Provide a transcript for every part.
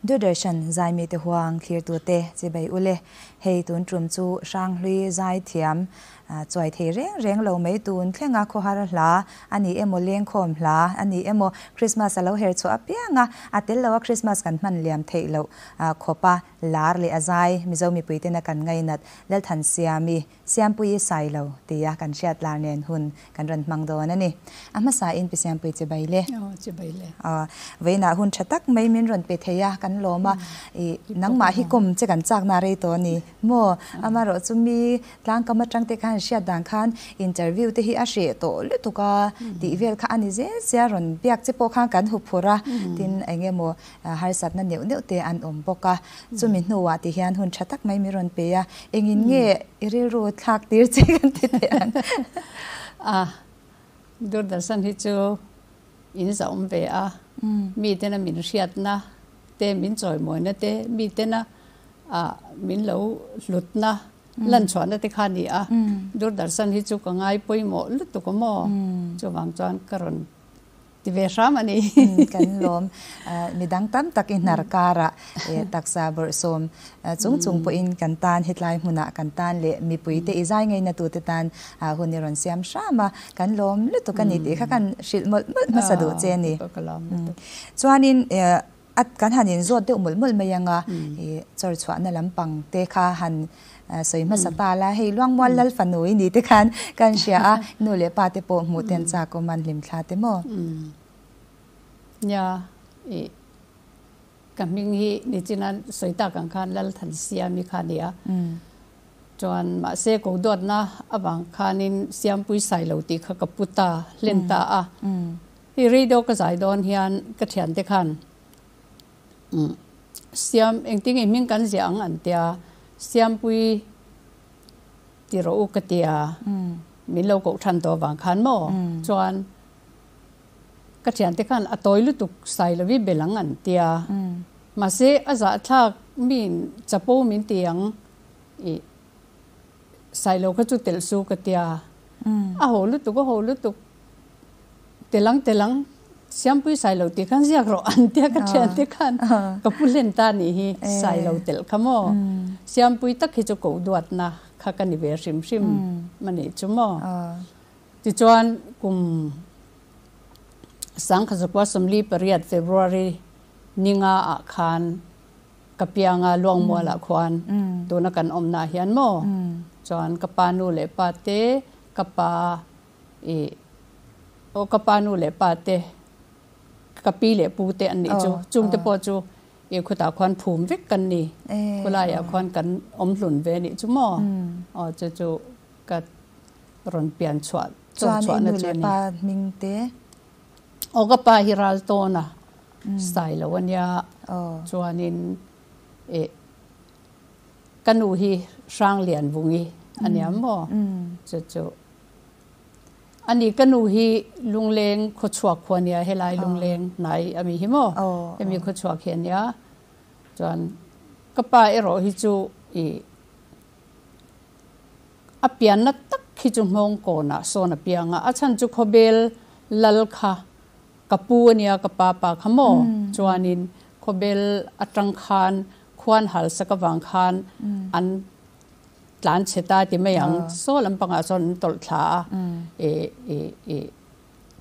Doordarshan zaimite huang thlirtute chibai ule. Hei tun tum chu Hranghlui zaithiam chuai thei reng reng lo mai tun thlenga khawhar hla a ni emaw lengkhawm hla a ni emaw Christmas a lo her chhuah apiang a, a tel lo a Christmas kan hman liam theih loh khawpa lar leh a zai Mizo mipui tena kan ngainat Lalthansiami Siampuii Sailo tia kan hriat lar nen hun kan rawn hmang dawn a ni. A hmasa in Pi Siampui chibai le. Aw, chibai le. Aw, vawiinah hun tha tak mai min rawn pe thei a, kan lawm a. I nangmah hi kawm che kan chakna rei tawh a ni maw? Amaherawh chu mi tlangkam atang te khan hriat dan khan interview te hi a hreh tawh lutuk a tih vel kha a ni zel sia rawn biak che pawh khan kan huphurh a, tin eng emaw Harsatna neuh neuh te an awm bawk a, chumi hnuah ti hian hun tha tak mai min rawn pe a, engin nge i rilru thlak tir che kan ti teh ang. A, Doordarshan hi chu in zahawm ve a, mi tena min hriatna te, min chawimawina te, mi tena min lo hlutna, lanchhuahna te kha a ni a, Doordarshan hi chu ka ngai pawimawh lutuk a maw? Chuvang chuan ka rawn Ti ve hram a ni. Kan lawm. Midang tam tak i hnar karah taksa bawrhsawm chung chung pawhin kan tan hetlai hmunah kan tan leh mipuite i zai ngaina tute tan hun i rawn siam hram a, kan lawm lutuk a ni tih kha kan hrilh mawlh mawlh hmasa duh che a ni. Chuanin a kan han inzawt deuh mawlh mawlh mai ang a, i chawr chhuahna lampang te kha han sawi hmasa ta la, hei Luangmual Lal fanu i ni te khan kan hria a, nu leh pa te pawh hmuh ten chak awm an hlim thla te maw? Nia, i ka hming hi nichina sawi tak ang khan Lalthansiami kha a ni a, chuan mahse ko duatna avang khanin Siampui Sailo tih kha ka pu ta, hlen ta a. Hei radio ka zai dawn hian ka thiante khan Siam engtin nge hming kan ziah ang an tia, Siampui ti rawh u ka tia, min lo koh than tawh avang khan maw chuan ka thiante khan a tawi lutuk sai lovi bel ang an tia, mahse a zahthlak min chapo min ti ang ih Sailo kha chu telh su ka tia, a ho lutuk a ho lutuk. Telang telang Siampui Sailo tih khan ziak rawh an tia ka thian te khan ka pu hlen ta nih hi Sailo telh kha maw Siampui tak hi chu ko duatna kha ka ni ve hrim hrim a nih chu maw tichuan kum Sangkhazakua 48 February ninga ah khan ka pianga Luangmualah khuan tuna kan awmna ah hian maw chuan ka pa nu leh pa te ka pa I aw ka pa nu leh pa te ka pi leh pu te an nih chu chung te pawh chu i khutah khuan phum vek kan ni khulaiah khuan kan awm hlun ve a nih chu maw aw chu chu ka rawn pian chhuah chawr chhuah na chu a ni. Chuan i nu leh pa hming te? Aw ka pa hi ral tawn a style lo a nia chuanin i ka nu hi Hranglian Vungi a nia maw chu chu. A ni, ka nu hi Lungleng khawchhuak khua nia, helai Lungleng hnai a mi hi maw? Hemi khawchhuak hi a nia. Chuan ka pa erawh hi chu i a pianna tak hi chu nghawng kawnah sawn a piang a, a chhan chu khawbel lal kha ka pu a nia, ka pa pa kha maw? Chuanin khawbel atang khan khuan halsak avang khan an tlan chhe ta ti mai ang. Saw lampangah sawn an tawlh thla a, i i i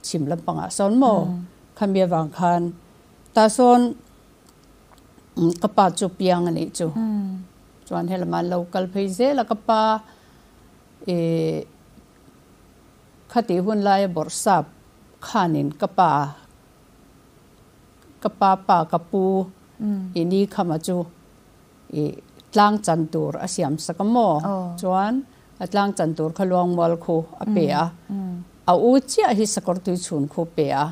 chhim lampangah sawn maw khami avang khan tah sawn ka pa chu piang a nih chu. Chuan helama an lo kal phei zel a ka pa i khatih hun laia bawrhsap khanin ka pa ka pa pa ka pu i ni khama chu I tlang chan tur a siam sak a maw? Chuan a tlang chan tur kha Luangmual khu a pe a, a u chiah hi Sakawr tui chhun khu pe a.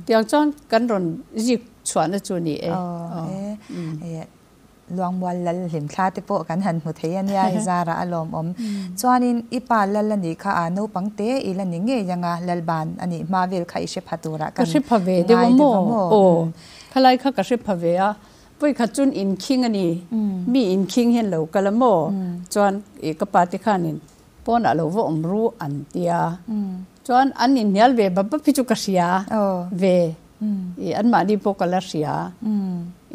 Tiang chuan kan rawn zik chhuahna chu ni e. Luangmual lal hlim thla te pawh kan han hmu thei a nia i zarah a lawmawm. Chuanin i pa lal a nih kha a naupang te i la ni ngei ang a, Lalban a nih hma vel kha i hre pha turah kan ngai deuh a maw? Ka hre pha ve deuh a maw? Aw, khalai kha ka hre pha ve a. Vawikhat chuan inkhing a ni, mi inkhing hian lo kal a maw? Chuan i ka pa te khanin pawnah lo va awm ru an ti a, chuan an inhnial ve bap bap hi chu ka hria ve, i anmahni pawh ka la hria,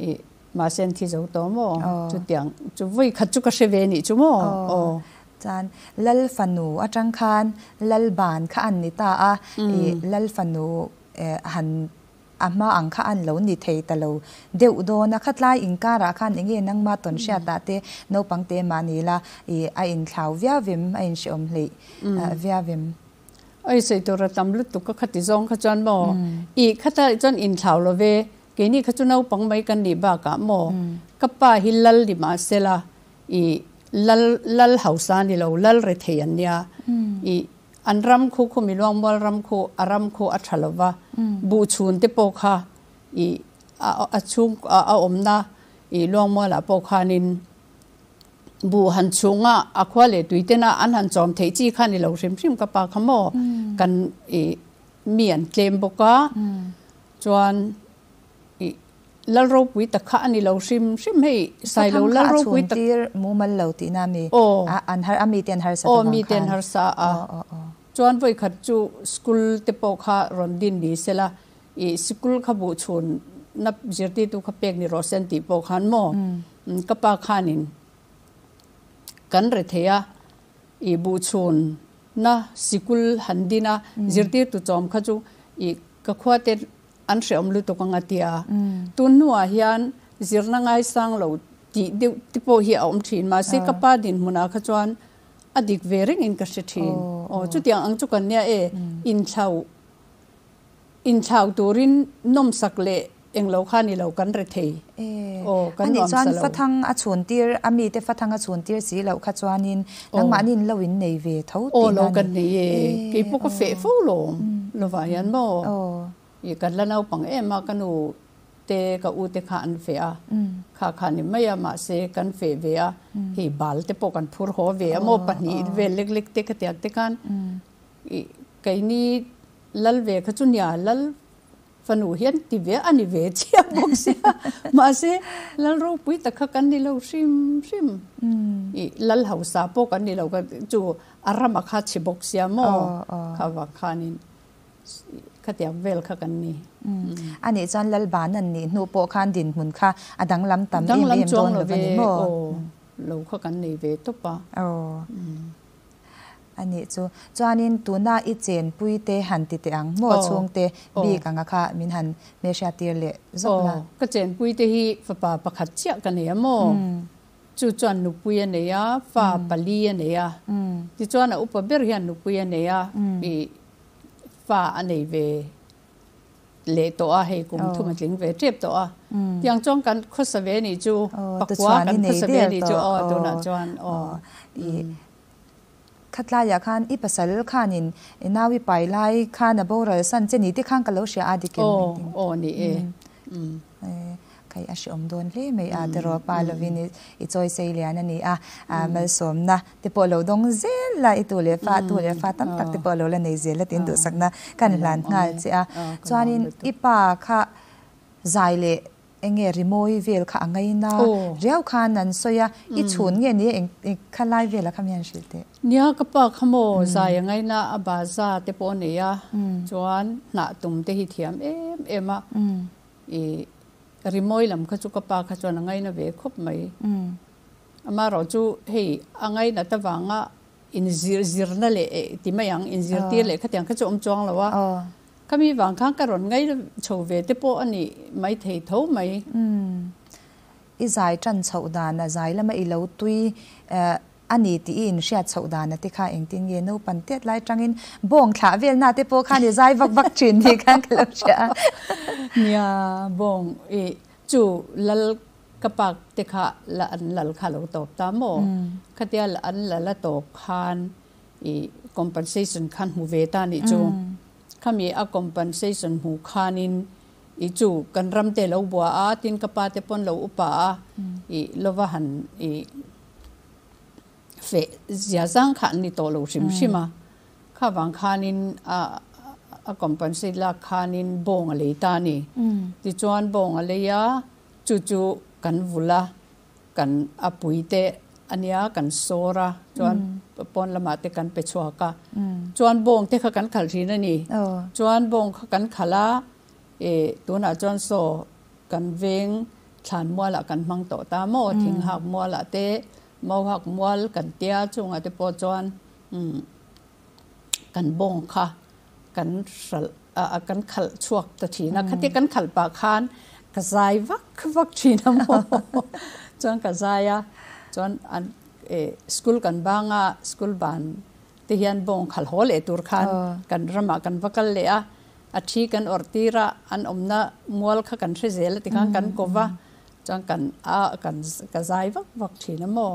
i Mahse an thi zo tawh maw? Chutiang chu vawi khat chu ka hre ve nih chu maw? Aw. Chuan Lal fanu atang khan Lal ban kha an ni ta a, ih Lal fanu han a hma ang kha an lo ni thei ta lo deuh dawn a, khatlai inkarah khan eng nge nangma tawn hriatah te naupang te mahni la ih a inthlau viau em, a inhreawm hleih viau em? Ai sawi tur a tam lutuk ka khati zawng kha chuan maw? Ih khata chuan inthlau lo ve, keini kha chu naupang mai kan nih bakah maw? Ka pa hi lal ni mahsela ih lal lal hausa ni lo, lal rethei an nia. Ih an ram khu khu mi luangmual ram khu a ram khu a tha lo va, buh chhun te pawh kha ih a chhung a awmna ih luangmualah pawh khanin Buh han chhunga a khua leh tui tena an han chawm theih chi kha ni lo hrim hrim ka pa kha maw kan ih mi an tlem bawk a chuan ih lal ropui tak kha a ni lo hrim hrim hei Sailo lal ropui tak tir mumal lo tihna mi an har a mi te an harsa aw mi te an harsa a chuan vawi khat chu school te pawh kha rawn din ni sela ih sikul kha buh chhun na zirtirtu kha pek ni rawh se an tih pawh khan maw ka pa khanin kan re thei a, ih buh chhun na sikul han din a zirtirtu chawm kha chu ih ka khua te an hrehawm lutuk ang a ti a, tun hnuah hian zirna ngaisang lo tih deuh te pawh hi a awm thin mahse ka pa dinhmunah kha chuan a dik ve rengin ka hre thin. Aw chutiang ang chu kan nia e inthlau. Inthlau turin nawmsak leh englo kha ni lo kan re thei. Aw, kan Anih nuamsa chuan lo. Fathang a chhun tir, a mite fathang a chhun tir si loh kha chuanin nangmahni in lo in nei ve tho Aw, tihna lo a ni. kan nei e. Kei pawh ka feh fo lawm lovah hian maw? Ih, kan la naupang em a, ka nu te ka u te kha an feh a, kha kha ni mai a, mahse kan feh ve a, hei bal te pawh kan phur haw ve a maw, pahnih vel lek lek te khatiang te khan ih keini Lal ve kha chu nia, Lal fanu hian ti ve a ni ve chiah bawk sia. Mahse, Lal ropui tak kha kan ni lo hrim hrim. Ih, Lal hausa pawh kan ni lo kha chu a rama kha chhe bawk sia maw? Kha vang khanin khatiang vel kha kan ni. A nih chuan Lal ban an nih hnu pawh khan dinhmun kha a danglam tam em em dawn lo a ni maw? Aw, lo kha kan nei ve tawp a. A nih chu. Chuanin tuna i chenpui te han ti teh ang maw chhungte bik anga kha min han hmelhriat tir leh zawk la. Aw, ka chenpui te hi fapa pakhat chiah ka nei a maw? Chu chuan nupui a nei a, fa pali a nei a. Tichuan a upa ber hian nupui a nei a, ih fa a nei ve. leh tawh a, hei kum thum a tling ve tep tawh a. Tiang chuan kan khawsa ve nih chu, pakua kan khawsa ve nih chu aw tunah chuan aw. Khatlaiah khan i pasal khanin i nau i pai lai khan a boral san che ni te khan ka lo hria a dik em? Aw, aw ni e. Kai a hreawm dawn hle mai a tiraw pa lovin i chawi sei lian a ni a, malsawmna te pawh lo dawng zel la i tu leh fa tu leh fa tam tak te pawh lo la nei zel la tiin duhsakna kan hlan nghal che a. Chuanin i pa kha zai leh eng nge rimawi vel kha a ngaina riau khan an sawi a, i chhun nge ni eng kha lai vela kha mi han hrilh teh. Nia ka pa kha maw zai a ngaina a baza te pawh a nei a, chuan hnah tum te hi thiam em em a. I rimawi lam kha chu ka pa kha chuan a ngaina ve khawp mai. Amaherawh chu hei a ngainat avanga inzir zirna leh eh ti mai ang, inzirtir leh khatiang kha chu awm chuang lo a. Khami vang khan ka rawn ngaina chho ve te pawh a nih mai thei tho mai. I zai tan chhoh dan a zai lama i lo tui A ni tih i inhriat chhoh dana te kha engtin nge naupan tet lai tangin bawng thlah velna te pawh khan i zai vak vak thin tih khan ka lo hria a. Nia, bawng i chu lal ka pak te kha la an lal kha lo tawp ta maw? Khatia la an lal a tawp khan i compensation khan hmu ve ta nih chu. Khami a compensation hmu khanin i chu kan ram te lo bua a, tin ka pa te pawn lo upa a, i lova han i Feh zia zang kha an ni tawh lo hrim hrim a, kha vang khanin a a compensate lak khanin bawng a lei ta a ni. Tichuan bawng a lei a, chu chu kan vul a, kan a pui te a nia kan sawr a, chuan pawn lamah te kan pe chhuak a, chuan bawng te kha kan khalh thin a ni. Chuan bawng kha kan khalh a, tunah chuan saw kan veng. Thlan mualah kan hmang tawh ta maw? Thinghak mualah te, Mauhak mual kan tia chungah te pawh chuan kan bawng kha kan hralh a kan khalh chhuak ta thin a. Khatia kan khalh pah khan ka zai vak vak thin a maw? Chuan ka zai a, chuan an school kan bang a, school ban te hian bawng khalh haw leh tur khan kan ramah kan va kal leh a, a thi kan awrh tir a, an awmna mual kha kan hre zel a tikhan kan ko va, chuan kan a kan ka zai vak vak thin a maw?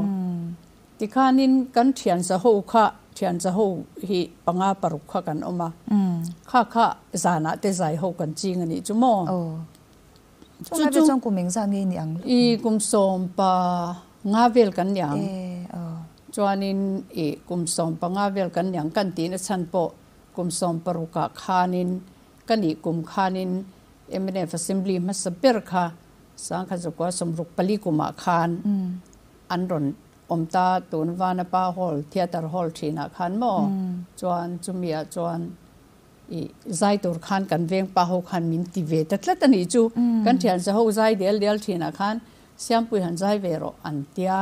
Tikhanin kan thian za ho kha thian za ho hi panga paruk kha kan awm a, kha kha zanah te zai ho kan ching a nih chu maw? Chu chu chuan kum engzah nge ni ang? I kum sawm pa nga vel kan ni ang. Chuanin i kum 15 vel kan ni ang kan tihna chhan pawh kum 16 ah khanin ka nih kum khanin mnf Assembly hmasa ber kha 1964 kumah khan an rawn awm ta tun Vanapa Hall, Theatre Hall thinah khan maw? Chuan chumi ah chuan I zai tur khan kan veng pa ho khan min ti ve ta tlat a nih chu. Kan thian sa ho zai del del thinah khan Siampui han zai ve rawh an tia.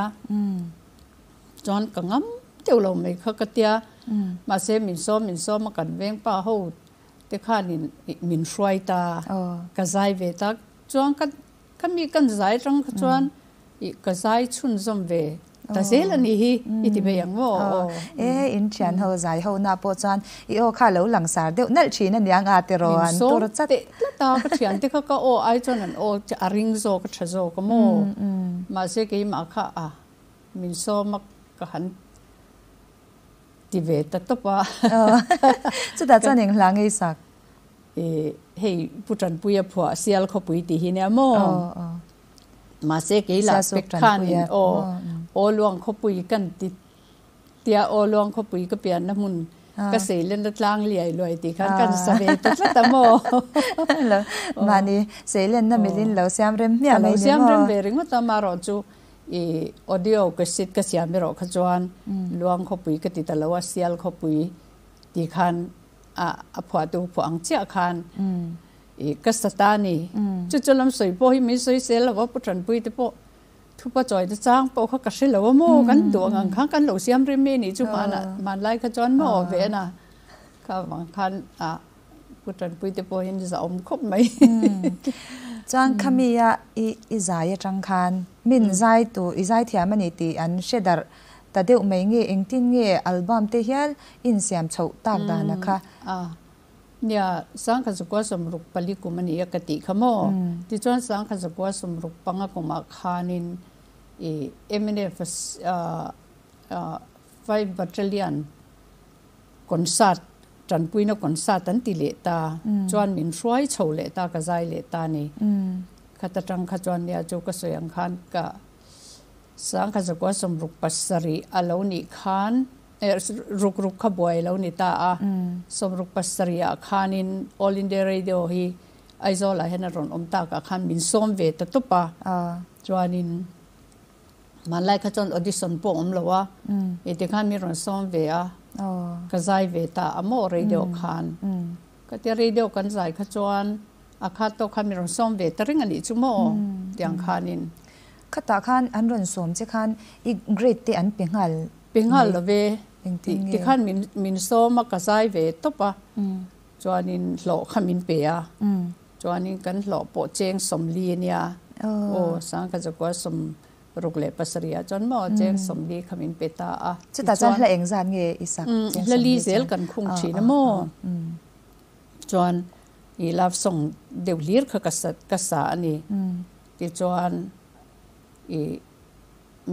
Chuan ka ngam deuh lo mai kha ka tia. Mahse min sawm min sawm a kan veng pa ho te khanin min hruai ta. Ka zai ve ta. Chuan ka ka mi kan zai tang kha chuan i ka zai chhunzawm ve ta zel a nih hi i ti mai ang maw? Aw. E in thian ho zai ho na pawh chuan i aw kha lo langsar deuh nalh thin a niang a tiraw an tur chat. Min sawm teh tlat a ka thian te kha ka aw ai chuan an aw a ring zawk a tha zawk a maw? Mahse keimah kha a min sawm a ka han ti ve ta tawp a. Chutah chuan eng hla ngei sak? E hei Pu Tanpuia phuah Sial khawpui tih hi nia maw? Mahse kei lah pek khanin aw aw luang khawpui kan ti tia aw luang khawpui ka pianna hmun ka seilenna tlang liai luai tih khan kan sa ve ta tlat a maw? Mahni seilenna milin lo siam rem hmiah mai ni maw? Ka lo siam rem ve ringawt a, amaherawh chu i audio cassette ka siam erawh kha chuan luang khawpui ka ti ta lo a, Sial khawpui tih khan a a phuahtu phuah ang chiah khan i ka sa ta a ni. Chu chu lam sawi pawh hi min sawi sel lo va, Pu Tanpui te pawh thupa chawi te chang pawh kha ka hre lo a maw, kan duh ang ang khan kan lo siam rem mai a nih chu hmanah hmanlai kha chuan maw ve a na. Kha vang khan a Pu Tanpui te pawh hian zahawm khawp mai. Chuan khami a i i zai atang khan min zai tu i zai thiam a ni tih an hre darh Ta deuh mai nge engtin nge album te hial insiam chhoh tak dan a kha? A, nia, 1964 kum a ni a ka tih kha maw? Tichuan 1965 kumah khanin i mnf Five Battalion concert, tanpuina concert an ti leh ta, chuan min hruai chho leh ta, ka zai leh ta a ni. Khat atang kha chuan nia chu ka sawi ang khan ka 1967 a lo nih khan ruk ruk kha buai a lo ni ta a, 67 ah khanin All India Radio hi Aizawl ah hian a rawn awm tak ah khan min sawm ve ta tawp a, chuanin hmanlai kha chuan audition pawh a awm lo a, iti khan min rawn sawm ve a, ka zai ve ta a maw radio khan, ka tia radio kan zai kha chuan a khat tawk khan min rawn sawm ve ta reng a nih chu maw tiang khanin. Khatah khan an rawn sawm che khan i grade te an pe nghal Pe nghal lo ve. Engtin nge? Tikhan min min sawm a, ka zai ve tawp a. Chuanin hlawh kha min pe a. Chuanin kan hlawh pawh cheng 40 a nia. Aw, 1967 ah chuan maw cheng 40 kha min pe ta a. Chutah chuan hla engzat nge i sak cheng 40 chuan? Hla li zel kan khung thin a maw? Chuan i love song deuh hlir kha ka sa ka sa a ni. Tichuan i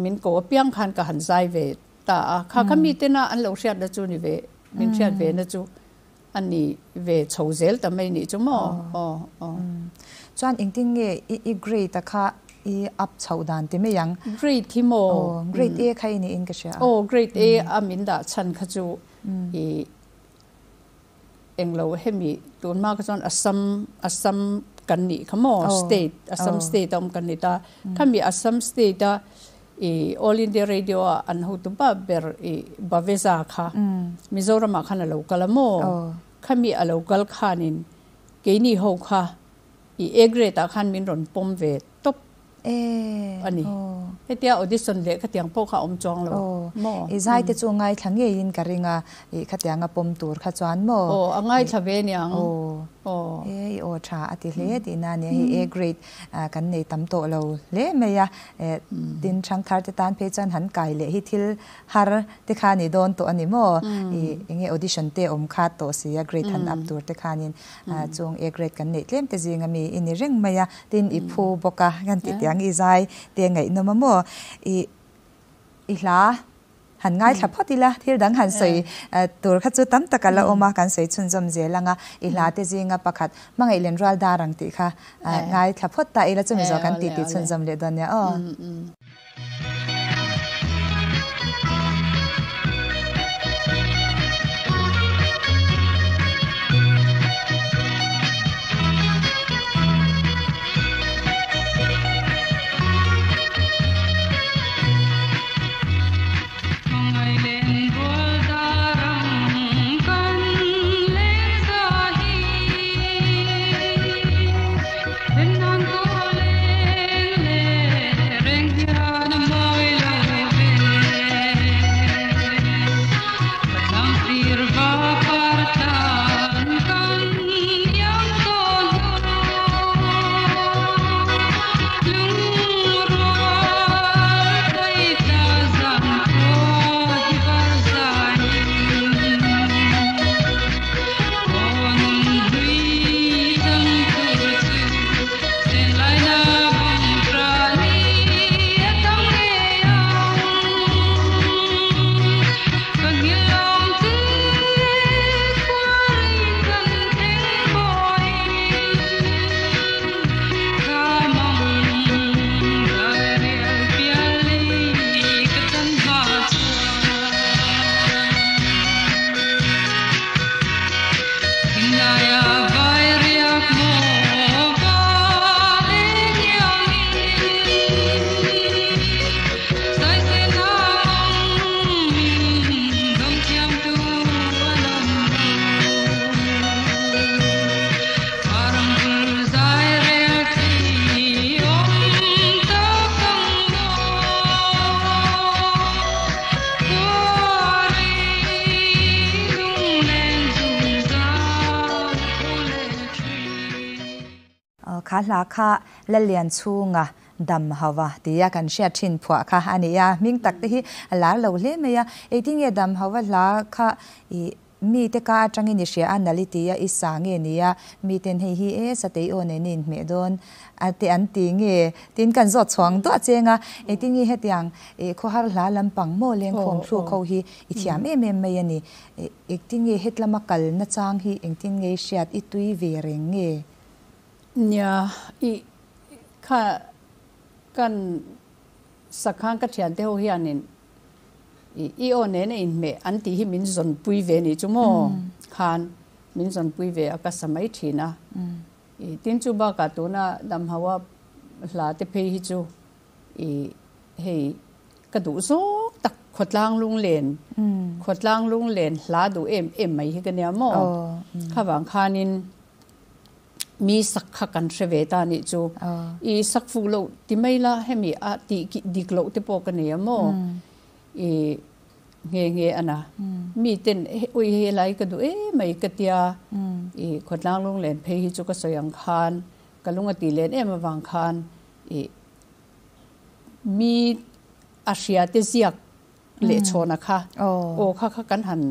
min ko apiang khan ka han zai ve ta a, kha kha mi tena an lo hriatna chu ni ve, min hriat ve na chu a ni ve chho zel ta mai nih chu maw? Aw aw. Chuan engtin nge i i grade a kha i up chhoh dan ti mai ang? Grade hi maw? Aw, grade A kha i niin ka hria a. Aw, grade A a min dah chhan kha chu i Englo hemi tunhma kha chuan Assam Assam kan nih kha maw state Assam state a awm kan ni ta khami Assam state a i All India Radio a an hotu ba ber i Baveza kha Mizoram ah khan a lo kal a maw khami a lo kal khanin keini ho kha i A grade ah khan min rawn pawm ve tawp. A ni. Hetia audition leh khatiang pawh kha a awm chuang lo maw? I zai te chu ngaithla ngeiin ka ring a, i khatianga pawm tur kha chuan maw? Aw, a ngaithla ve niang. Aw, e i aw tha a ti hle tihna a nia, hei A grade kan nei tam tawh lo hle mai a, tin thangthar te tan phei chuan han kai leh hi thil har te kha ni dawn tawh a ni maw? I enge audition te awm kha tawh si a grade han up tur te khanin chung A grade kan neih tlem te zinga mi i ni reng mai a, tin i phu bawk a kan tih tiang i zai te ngaihnawm a maw? I i hla han ngaithla phawt ila thil dang han sawi tur kha chu tam tak a la awm a, kan sawi chhunzawm zel ang a, i hla te zinga pakhat hmangaih len rual dar ang tih kha ngaithla phawt ta ila chumi zawh kan titi chhunzawm leh dawn nia aw. Kha hla kha Lallian chhunga dam hauva tia kan hriat thin phuah kha a ni a, hming tak te hi a lar lo hle mai a, engtin nge dam hauva hla kha i mite ka atangin i hria a, nali tia i sa nge ni a, miten hei hi e satei aw nen i inhmeh dawn a te an ti nge tin kan zawt chhuang duah cheng a, engtin nge hetiang i khawhar hla lampang maw lengkhawm thluk ho hi i thiam em em mai a ni, engtin nge hetlama kal nachang hi engtin nge i hriat i tui ve reng nge? Nia, i kha kan sakhan ka thiante ho hianin i i aw nen a inhmeh an tih hi min zawnpui ve nih chu maw? Khan min zawnpui ve a ka sa mai thin a. I tin chu bakah tuna damhaua hla te phei hi chu i hei ka duh zawk tak khawtlang lunglen khawtlang lunglen hla duh em em mai hi ka nia maw? Khavang khanin Mi sak kha kan hre ve ta nih chu. I sak fuh loh ti mai la, hemi a tih dik loh te pawh ka nei a maw? I nghe nghe a na. Mi ten ui hei helai ka duh em mai ka tia. I khawtlang lunglen phei hi chu ka sawi ang khan, ka lung a tih len em avang khan i mi a hria te ziak leh chhawna kha aw kha kha kan han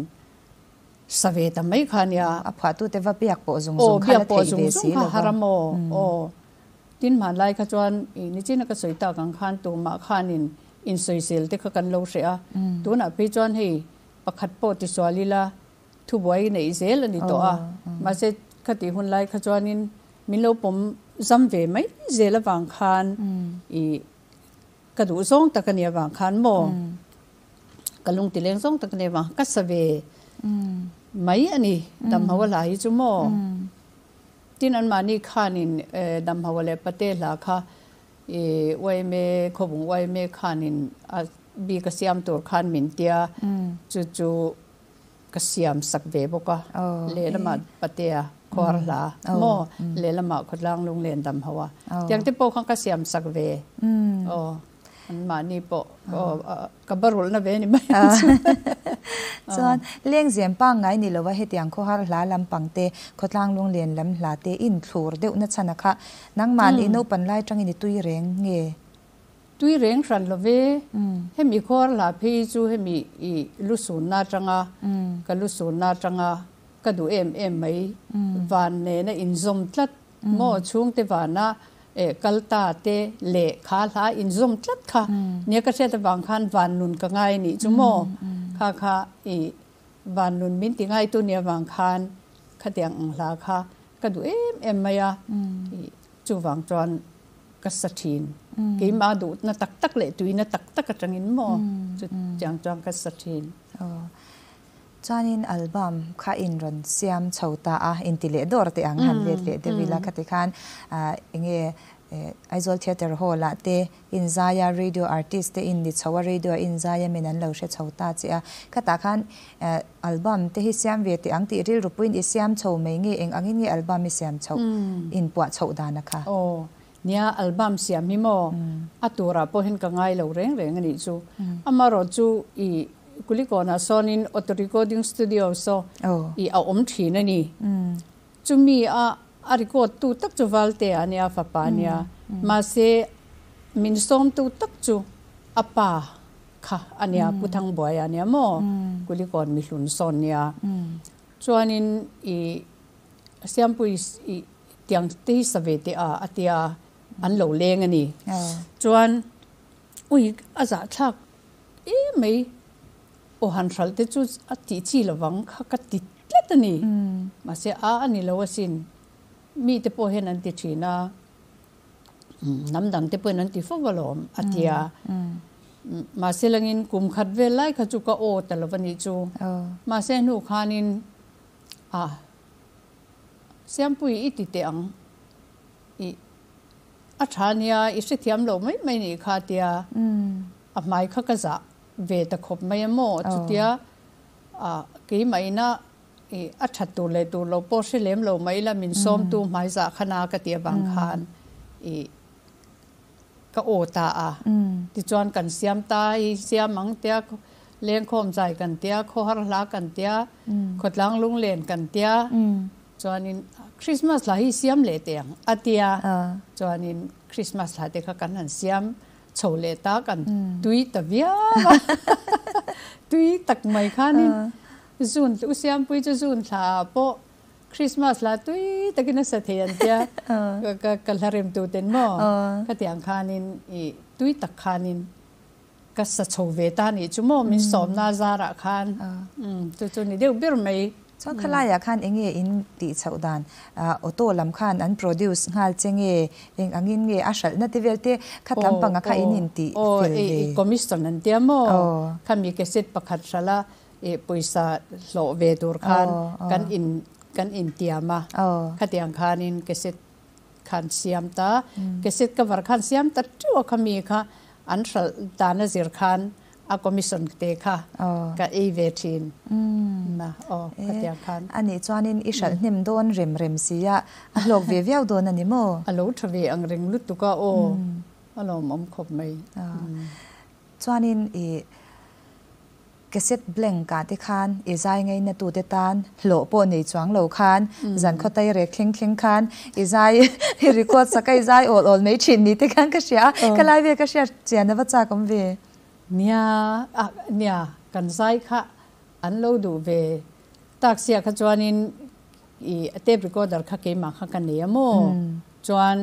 Sa ve ta mai kha nia. A phuahtute va biak pawh zung zung kha la theih ve si lo va. Haram aw aw. Tin hmanlai kha chuan i nichina ka sawi tak ang khan tumah khanin insawisel te kha kan lo hreh a. Tunah phei chuan hei pakhat pawh tisual ila thubuai neih zel a ni tawh a. Mahse khatih hun lai kha chuanin min lo pawm zam ve mai zel avang khan i Ka duh zawng tak a nih avang khan maw ka lung ti leng zawng tak a nih avang ka sa ve mai a ni Damhawa hla hi chu maw tin anmahni khanin Damhawa leh Pate hla kha i uaime khawbung uaime khanin a bik a siam tur khan min tia chu chu ka siam sak ve bawk a lehlamah Patea. Khuar hla maw lehlamah khawtlang lunglen dam ho a tiang te pawh khan ka siam sak ve aw an mahni pawh ka barulhna ve ni mai ang chu. Chuan lengzem pangngai ni lova hetiang khawhar hla lampang te khawtlang lunglen lam hla te inthlur deuhna chhan a kha nangmahni naupan lai tangin i tui reng nge? Tui reng hran lo ve. Hemi khuar hla phei hi chu hemi i lusunna atanga ka lusunna atanga ka duh em em mai. Van nena inzawm tlat maw chhungte vana eh kal ta te leh kha hla inzawm tlat kha nia ka hriat avang khan van nun ka ngai anih chu maw kha kha i van nun min ti ngaitu nia avang khan khatiang ang hla kha ka duh em em mai a i chuvang chuan Ka sa thin. Keimah duhna tak tak leh tuina tak tak atangin maw chutiang chuan ka sa thin. Aw. Chuanin album kha in rawn siam chho ta a, inti leh dawr teh ang han let leh deuh ila khati khan enge Aizawl Theatre Hall ah te inzai a, radio artist te in ni chho a, radio ah inzai a min an lo hre chho ta che a. Khatah khan album te hi siam ve teh ang tih rilru puiin i siam chho mai nge eng angin nge album i siam chhoh inpuah chhoh dan a kha? Aw. Nia, album siam hi maw a turah pawh hian ka ngai lo reng reng a nih chu. Amaherawh chu i Kulikawnah sawnin auto recording studio saw i a awm thin a ni. Chumi a a record tu tak chu Valtea a nia, fapa a nia. Mahse min sawmtu tak chu a pa kha a nia, Pu Thangbuaia a nia maw, Kulikawn mihlun sawn nia. Chuanin i Siampui i tiang te hi sa ve teh a a tia an lo leng a ni. Chuan ui a zahthlak em mai aw han hralh te chu a tih chi lovang kha ka ti tlat a ni. Mahse a a ni lo asin. Mi te pawh hian an ti thin a, hnam dang te pawhin an ti fo alawm a tia. Mahse langin kum khat vel lai kha chu ka aw ta lo a nih chu. Mahse hnu khanin A, Siampui i ti teh ang. I, a tha nia, i hrethiam lo mai mai nih kha tia a hmai kha ka zah ve ta khawp mai a maw? Chutia a, keimah ina i a that tur leh tur lo pawh hre lem lo mai ila min sawmtu hmai zah kha na ka tih avang khan i ka aw ta a. Tichuan kan siam ta i siam ang tia Lengkhawm zai kan tia, khawhar hla kan tia, khawtlang lunglen kan tia, chuanin Christmas hla hi siam leh teh ang a tia, chuanin Christmas hla te kha kan han siam chho leh ta, kan tui ta viau a, tui tak mai khanin zun, u Siampui chu zun thla ah pawh Christmas hla tui takin a sa thei an tia, ka hla rem tu ten maw, khatiang khanin i tui tak khanin Ka sa chho ve ta nih chu maw min sawmna zarah khan chu chu ni deuh ber mai. Chuan khalaiah khan eng nge in tih chhoh dan auto lam khan an produce nghal che nge eng angin nge a hralhna te vel te khat lampanga kha in in tih fel ve. Aw commission an tia maw khami cassette pakhat hralh a pawisa hlawh ve tur khan kan in kan in tiam a khatiang khanin cassette khan siam ta cassette cover khan siam ta teuh a khami kha An hralh dan a zir khan a commission te kha ka ei ve thin na aw khatiang khan. A nih chuanin i hralh hnem dawn rem rem si a, a hlawk ve viau dawn a ni maw? A lo tha ve ang reng lutuk a aw, a lawmawm khawp mai. Chuanin i Cassette blank ah te khan i zai ngaina tu te tan hlawh pawh nei chuang lo khan zan khaw tai rek thleng thleng khan i zai i record sak a i zai awl awl mai thin ni te khan ka hria a, ka lai vel ka hriat chian a va chak awm ve. Nia ah nia kan zai kha an lo duh ve tak sia kha chuanin i tape recorder kha keimah kha ka nei a maw chuan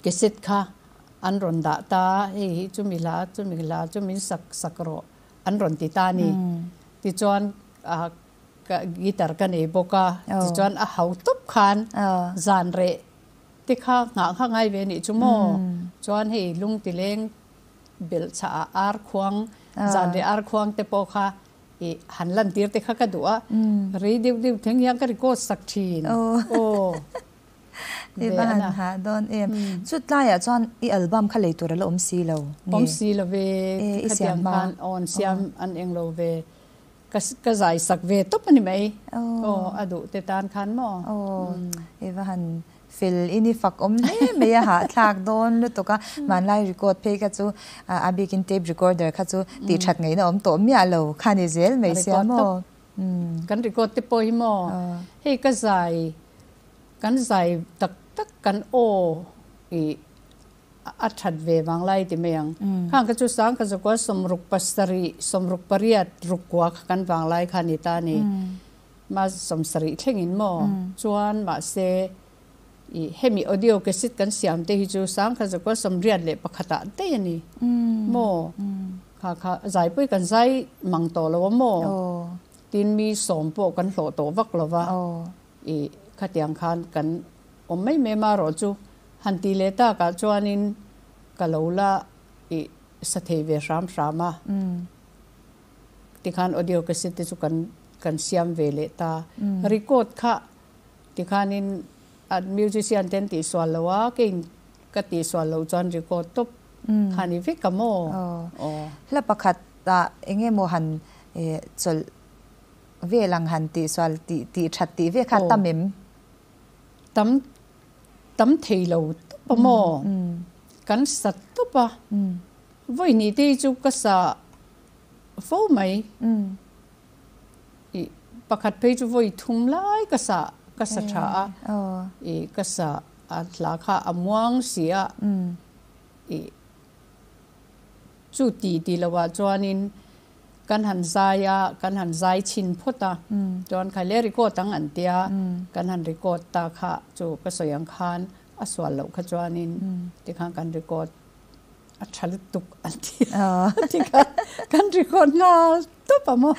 Cassette kha an rawn dah ta a, hei hi chumi hla chumi hla chu min sak sak rawh an rawn ti ta a ni. Tichuan ka guitar ka nei bawk a, tichuan a hau tawp khan zan reh te kha nghah kha ngai ve nih chu maw? Chuan hei lung tileng belh chhah ah ar khuang zan reh ar khuang te pawh kha i han lan tir te kha ka duh a, rei deuh deuh thleng hian ka record sak thin. Aw. I va han hah dawn em. Chu tlaiah chuan i album kha lei tur a la awm si lo nge? Awm si lo ve. I siam hma. Aw an siam an eng lo ve. Ka ka zai sak ve tawp a ni mai. Aw a duh te tan khan maw? Aw i va han fel in i fak awm hle mai a hahthlak dawn lutuk a, hmanlai record phei kha chu a bikin tape recorder kha chu tih that ngaihna awm tawh miah lo kha ni zel mai sia maw? Kan record te pawh hi maw? Hei ka zai kan zai tak tak kan aw i A that ve vang lai ti mai ang. Khang kha chu sang kha zakua sawmruk pasarih, sawmruk pariat ruk kua kha kan vang lai kha a ni ta a ni. Ma sawmsarih thlengin maw? Chuan mahse i hemi audio cassette kan siam te hi chu sang kha zakua sawmriat leh pakhatah daih a ni maw? Kha kha zaipui kan zai mang tawh lo a maw? Tin mi sawm pawh kan hlawh tawh vak lo va. I khatiang khan kan awm mai mai marawh chu Han ti leh takah chuanin ka lo la i sa thei ve hram hram a. Tikhan audio cassette te chu kan kan siam ve leh ta. Record kha tikhanin a musician ten tih sual lo a, keiin ka tih sual loh chuan record tawp kha ni vek a maw? Aw. Hla pakhat ah eng emaw han chawlh vel ang han tih sual tih tih that tih ve kha tam em? Tam tam thei lo tawp a maw? Kan sa tawp a, vawi hnih te hi chu ka sa fo mai. Ih pakhat phei chu vawi thum lai ka sa ka sa tha a, ih ka sa a hla kha a muang si a, ih chu ti ti lo ah chuanin Kan han zai a, kan han zai chhin phawt a, chuan kha le record ang an tia, kan han record ta kha chu ka sawi ang khan a sual loh kha chuanin tikhan kan record a tha lutuk an ti a, tikhan kan record nghal tawp a maw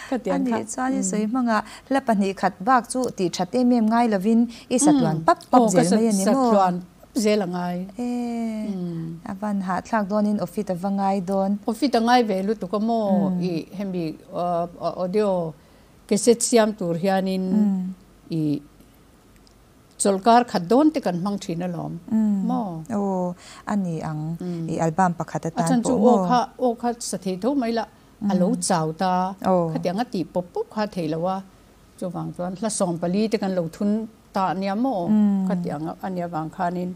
ka ti ang kha. Anih chuan i sawi hmangah hla pahnih khat bak chu tih that em em ngai lovin i satluan pap pap zel mai a ni maw? Zel a ngai. E, a van hahthlak dawnin ofit a va ngai dawn. Ofit a ngai ve lutuk a maw? I hemi audio cassette siam tur hianin i chawlhkar khat dawn te kan hmang thin alawm maw? Aw, a ni ang. I album pakhat atan pawh maw? A chan chu aw kha aw kha sa thei tho mai la, a lo chau ta. Khatiang a tih pawp pawp kha a thei lo a. Chuvang chuan hla 14 te kan lo thun Ta a nia maw? Ka ti ang a nia vang khanin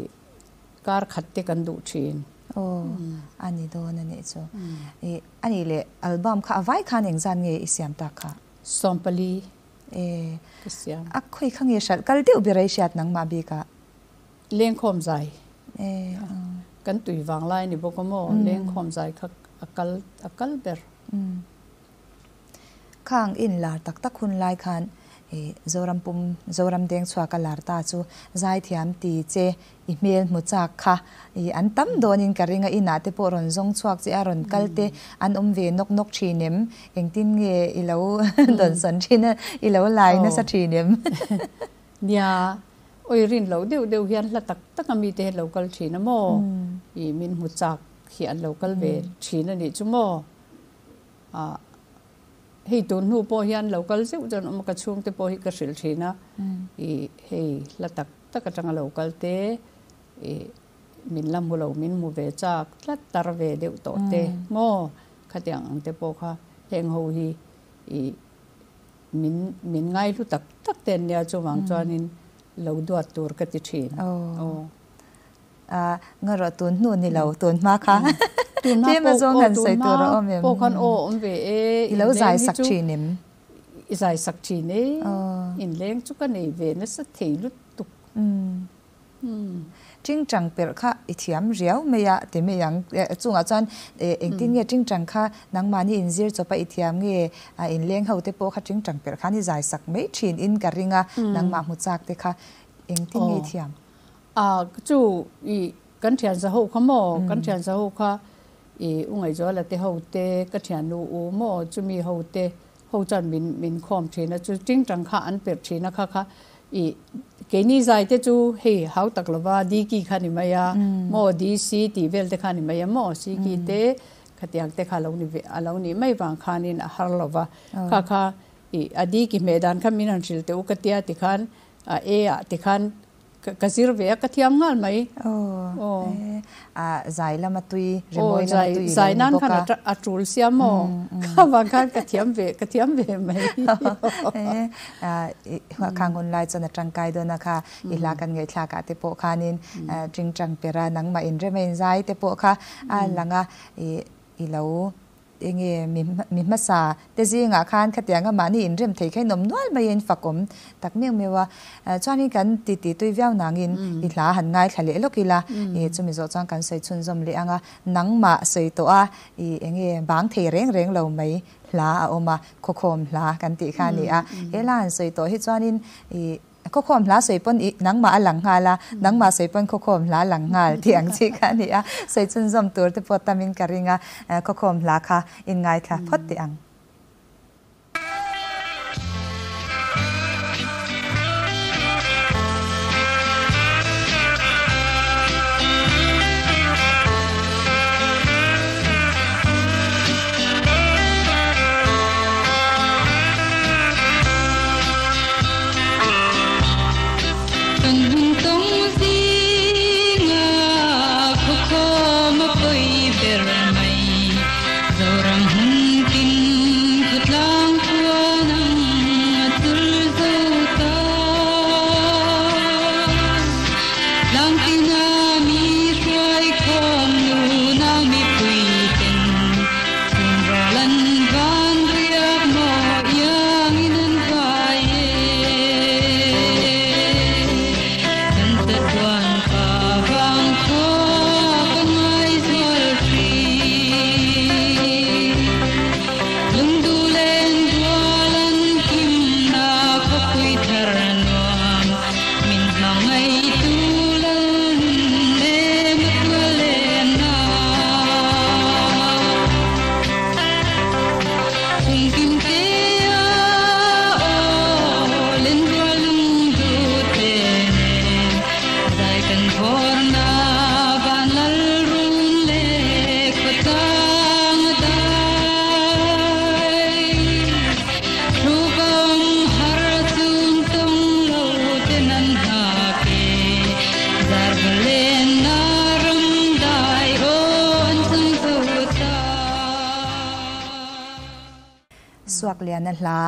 i kar khat te kan duh thin. Aw, a ni dawn a nih chu. I a nih leh album kha a vai khan engzat nge i siam tak kha? 14 E, ka siam. A khawi kha nge hralh kal deuh ber a i hriat nangmah bikah? Lengkhawm zai. E, kan tui vang lai a ni bawk a maw? Lengkhawm zai kha a kal a kal ber. Khang in lar tak tak hun lai khan i Zoram pum Zoram deng chhuak a lar ta chu zaithiam ti che i hmel hmu chak kha i an tam dawn in ka ring a inah te pawh rawn zawng chhuak che a rawn kal te an awm ve nawk nawk thin em engtin nge i lo dawn sawn thin a i lo lai nasa thin em. Nia awi rin loh deuh deuh hian hla tak tak a mite hi an lo kal thin a maw i min hmu chak hi an lo kal ve thin a nih chu maw. Ah, hei tun hnu pawh hian lo kal zeuh chuan awm a, ka chhungte pawh hi ka hrilh thin a, i hei hla tak tak atanga lo kal te, i min la hmu lo, min hmu ve chak tlat tar ve deuh tawh te maw, khatiang ang te pawh kha heng ho hi i min min ngaihlu tak tak te an nia, chuvang chuanin lo duat tur ka ti thin. Aw. A, ngarawh tun hnu ni lo, tun hma kha. Tun hma Tlem pawh, azawng aw han tun sawi hma tur a awm em? pawh khan aw awm ve e, I lo inleng zai hi sak chu thin em? I zai sak thin e, Aw. inleng chu ka nei ve nasa thei lutuk. Umm. Tingtang perh kha i thiam riau mai a ti mai ang. Chungah chuan engtin nge tingtang kha nangmahni inzir chawpa i thiam nge inleng ho te pawh kha tingtang perh khan i zai sak mai thin in ka ring a, nangmah hmu chak te kha engtin nge i thiam? A chu i kan thian za ho kha maw kan thian za ho kha i u Ngaihzuala te ho te ka thiannu u maw chumi ho te ho chuan min min khawm thin a chu tingtang kha an perh thin a kha kha i keini zai te chu hei hau tak lova diki kha ni mai a maw DC tih vel te kha ni mai a maw siki te khatiang te kha lo ni ve a lo nih mai vang khanin a har lova kha kha i a diki hmeh dan kha min han hrilh teh u ka tia tikhan a e ah tikhan. Ka zir ve a, ka thiam nghal mai. Aw, a zai lama tui, rimawi lama tui i lo ni bawk a. A tul sia maw? Kha vang khan ka thiam ve, ka thiam ve mai. Khang hun lai chuan a tangkai dawn a kha, i hla kan ngaihthlak ah te pawh khanin tingtang pera nangmah inrema inzai te pawh kha a lang a, i lo Enge mi hmasa te zingah khan khatianga mahni inrem thei kha in awm nual mai a, in fakawm tak meuh meuh a. Chuanin kan titi tui viau nangin i hla han ngaithla leh lawk ila, i chumi zawh chuan kan sawi chhunzawm leh ang a, nangmah sawi tawh a, i enge bang thei reng reng lo mai hla a awm a, khawkhawm hla kan tih kha a ni a. He hla han sawi tawh hi chuanin i Khawkhawm hla sawi pawn i nangmah a lang nghal a, nangmah sawi pawn khawkhawm hla a lang nghal tih ang chi kha a ni a, sawi chhunzawm tur te pawh tamin ka ring a, khawkhawm hla kha inngaithla phawt teh ang. Kan hun tawng zinga khawkhawm a pawi ber mai. Zoram hun tin khawtlang khuan ang a chul zo ta. Tlang tina mi hruai khawm nunau mipui ten chhun ral an van riak maw iangin an vai e. Kan chatuan pa vang khua ka ngai zual thin. Lungduh len rual an kimna khawpui thar nuam min hmangaihtu lal nun em a tual em na. Chhungkim te a aw len rual lungduh te nen zai kan vawrna van lal run leh khawtlang a dai. Thluvam har chung tawng lo ten an nghak e, zar va len na ram dai aw an chang zo ta. Suak liana hla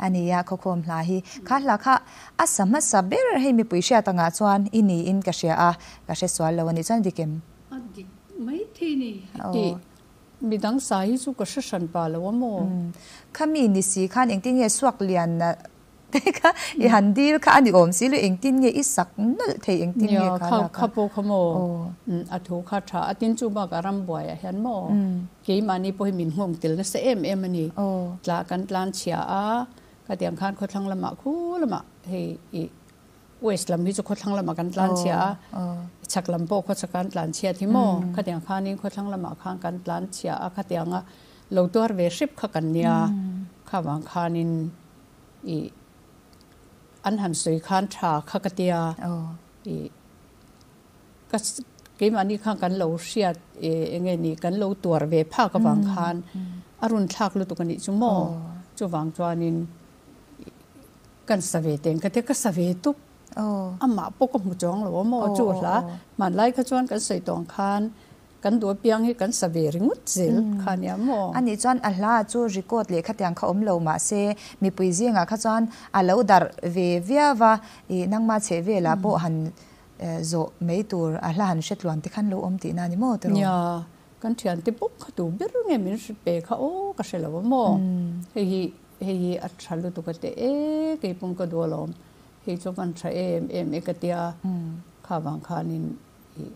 a ni a, khawkhawm hla hi. Kha hla kha a sa hmasa ber hei mipui hriat angah chuan i niin ka hria a, ka hre sual lo a nih chuan dik em? A dik maithei ni tih midang sa hi chu ka hre hran pa lo a maw? Khami ni si khan engtin nge suak liana te kha i han dil kha a ni awm si lo engtin nge i sak nawlh thei engtin nge kha lak a? Kha pawh kha maw a thu kha tha a tin chu bakah rambuai ah hian maw keimahni pawh hi min nghawng tel nasa em em a ni. Tla kan tlan chhia a khatiang khan khawthlang lamah khu lamah hei i west lam hi chu khawthlang lamah kan tlan chhia a chhak lam pawh khawchhak kan tlan chhiat hi maw khatiang khanin khawthlang lamah khan kan tlan chhia a khatianga lo tuar ve hrep kha kan nia kha vang khanin I an han sawi khan tha kha ka tia i ka keimahni khan kan lo hriat eng nge ni kan lo tuar ve phak avang khan a run thlak lutuk a nih chu maw chuvang chuanin kan sa ve teng ka tia ka sa ve tuk amah pawh ka hmu chuang lo a maw chu hla hmanlai kha chuan kan sawi tawng khan Kan duh apiang hi kan sa ve ringawt zel kha nia maw? Anih chuan a hla chu record leh khatiang kha awm lo mahse mipui zingah kha chuan a lo darh ve viau a, ih nangma chheh velah pawh han zawh mai tur a hla han hre tluan te khan lo awm tihna a ni maw tiraw? Nia, kan thiante bawk kha tu ber nge min hre pe kha aw ka hre lo a maw? Hei hi hei hi a tha lutuk a teh e keipawm ka duh alawm, hei chu van tha em em e ka tia kha vang khanin ih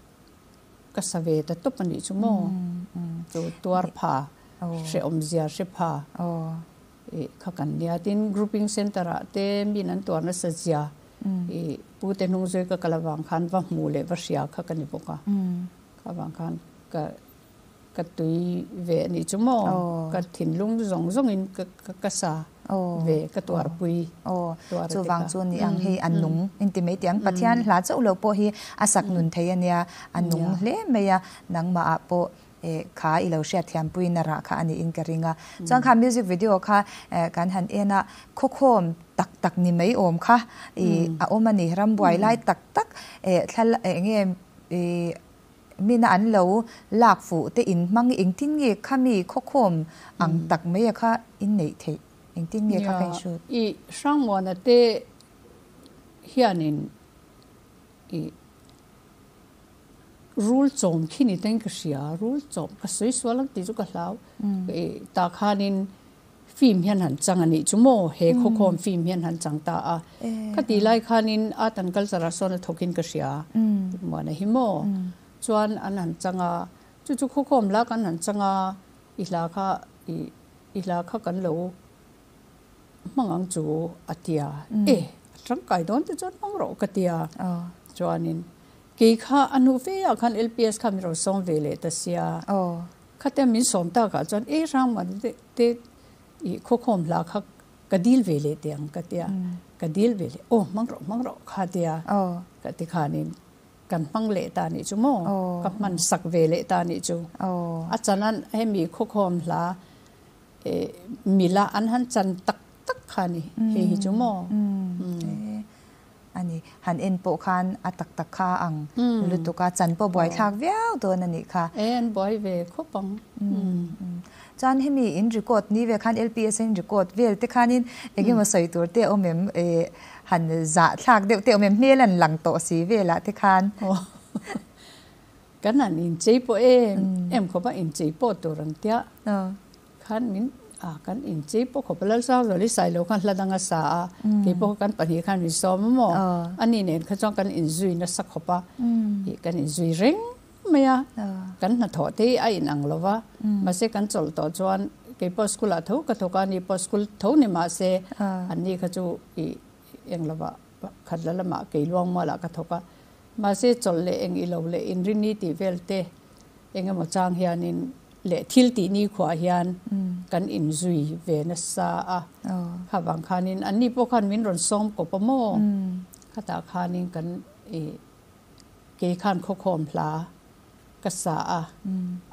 Ka sa ve ta tawp a nih chu maw? Chu tuar pha, hrehawm zia hre pha ih kha kan nia. Tin, grouping centre ah te min an tuar nasa zia ih pu te hnung zui ka kal avang khan va hmu leh va hria kha ka ni bawk a. Kha avang khan ka ka tui ve a nih chu maw? Ka thinlung zawng zawngin ka sa ve ka tuarpui. Aw, chuvang chu ni ang hei a nung inti mai tih ang. Pathian hla chauh lo pawh hi a sak nun thei a nia, a nung hle mai a, nangmah ah pawh kha i lo hriatthiampuina rah kha a niin ka ring a. Chuan kha music video kha kan han en a, khawkhawm tak tak ni mai awm kha i a awm a ni. Rambuai lai tak tak thla eng nge i mina an lo lak fuh te in hmang engtin nge khami khawkhawm ang tak mai a kha in neih theih? Engtin nge kha ka in shoot? I Hrangmuana te hianin i Rul chawm khi ni ten ka hria, rul chawm ka sawi sual ang tih chu ka hlau. Tah khanin film hian han chang a nih chu maw, he khawkhawm film hian han chang ta a. Ka tih lai khanin art and culture ah sawn a thawkin ka hria, Muana hi maw. Chuan an han chang a, chu chu khawkhawm hla kan han chang a, i hla kha i hla kha kan lo hmang ang chu a ti a, e a tangkai dawn te chuan hmang rawh ka ti a, chuanin kei kha a hnu fe ah khan LPS kha min rawn sawm ve leh ta sia, khatia min sawm tak ah chuan e Rangman te i khawkhawm hla kha ka dil ve leh teh ang ka ti a, ka dil ve leh aw hmang rawh hmang rawh kha ti a, ka ti khanin kan hmang leh ta nih chu maw, ka hman sak ve leh ta nih chu, a chanan hemi khawkhawm hla Mila an han chan tak tak kha a ni hei hi chu maw? A ni, han en pawh khan a tak tak kha ang lutuk a, chan pawh buai thlak viau dawn a nih kha. E, an buai ve khawp ang. Chuan hemi in record ni ve khan LPS in record vel te khanin eng emaw sawi tur te a awm em? Han zah thlak deuh te a awm em? Hmel an lang tawh si velah te khan. Kan han inchei pawh em em khawp a, inchei pawh tur an tia khan min a kan inchei pawh khawp a, Lalsangzuali Sailo khan hla dang a sa a, kei pawh kan pahnih khan min sawm a maw, ani nen kha chuan kan inzui nasa khawp a, ih kan inzui reng mai a, kan hnathawh te hi a inang lo va, mahse kan chawlh tawh chuan kei pawh school ah tho ka thawk a, ani pawh school tho ni mahse anni kha chu ih eng lovah khat la lamah kei Luangmualah ka thawk a. Mahse chawlh leh eng ilo leh inrinni tih vel te eng emaw chang hianin leh thil tih ni khuah hian kan inzui ve nasa a. Kha vang khanin anni pawh khan min rawn sawm kawp a maw? Khatah khanin kan i kei khan khawkhawm hla ka sa a.